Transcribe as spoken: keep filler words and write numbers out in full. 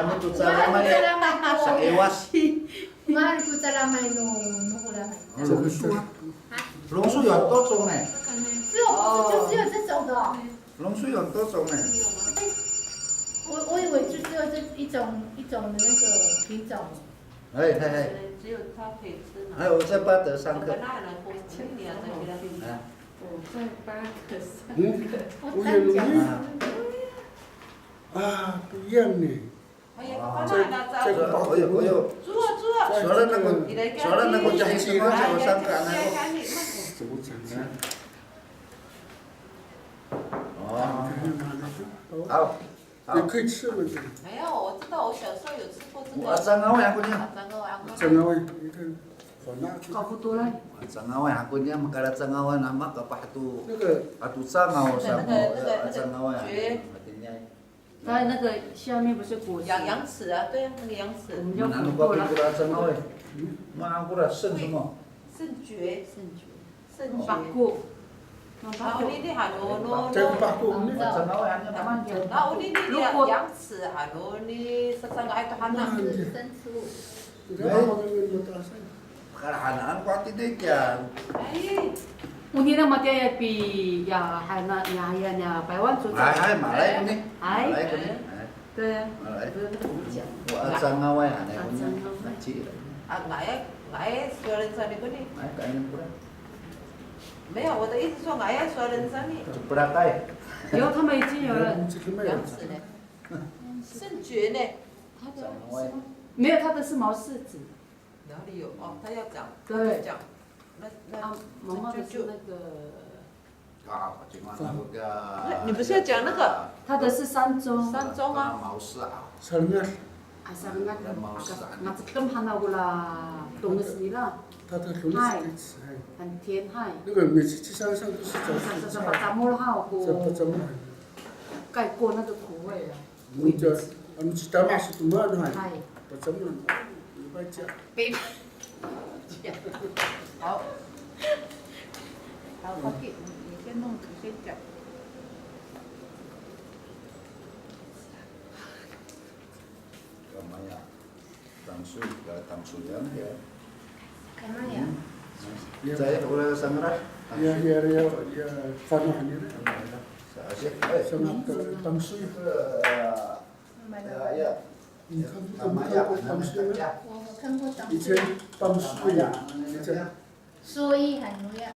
Ano to calamay. Calamay ko. Sa iwas. Mahal ko calamay no, no holamay. 这个是 Longsu 有很多种呢。只有，不是，就只有这种的哦。 龙须有很多种呢。我，我以为就只有这一种，一种的那个品种。哎，哎，哎。只有它可以吃嘛。哎，我在巴德上课。我在巴德上课。嗯，我也容易。啊，不一样呢。 这个，这个，哎呦，哎呦。Soalan ako, soalan ako, 怎么讲呢？哦。好，好。也可以吃嘛，这个。没有，我知道，我小时候有吃过这个。O acangaway han koniya. Acangaway han koniya. Acangaway, 你看，好拿去。 O acangaway han koniya, makala acangaway, nama kapah to. 那个 ato cangaw sa, 那个，那个，那个 acangaway han koniya. 它那个下面不是果实。羊，羊齿啊，对啊，那个羊齿。我们叫 Ma'ano ko 果啦。 Pikola cangaw e. Ma'ano ko 圣什么？圣蕨。圣蕨。圣蕨。Pako. 然后呢，你还有，no，no。Cangaw e, ano, 然后呢，你的羊齿还有你身上的爱的花呢。是牲畜。 Kalahanaan ko hatiniay kiya. Ay. Onini matiya pi, ya, hana, ya, ya, ya, Paywan 族长。Hay, hay, malay koni. Hay. Malay koni. Hay. 对啊。Malay. 不是那个讲。O acangaway hanay koni. Acangaway. Kaci. A, nga'ay, nga'ay sowal sa ni koni. Ay, kaenen kora. 没有，我的意思说，nga'ay sowal sa ni. Cepelakay. 有，他们已经有了。羊齿呢？圣蕨呢？他的是吗？没有，他的是毛柿子。 哪里有？哦，他要讲，对。他就讲，那，那，啊，毛毛的是那个。那，你不是要讲那个？他的是山棕。山棕啊。毛柿啊。Sarngat. 啊，sarngat. 毛柿啊。Ngaceked han ako la tonges nira. 它的东西可以吃，哎。很甜，哎。那个每次去山上都是找 Sa, sa, sa, pacamol haw ko. 找 pacamol. 盖过那个苦味啊。 Ano citama sa tomaan, hay. Hay. Pacamol, 没白讲。没白讲。好。好，OK，你先弄，你先讲。干嘛呀？ Tangsoy, tangsoyan ya. Kamay ya. Caay, ora sangora. Ya, ya, ya, ya, fanoh nira. Sa, sa, eh. Sangora tangsoy. Ya, ya. 你看过，看过 tangsoy 吗？我看过 tangsoy。以前 tangsoy 呀，以前。Soy han no ya.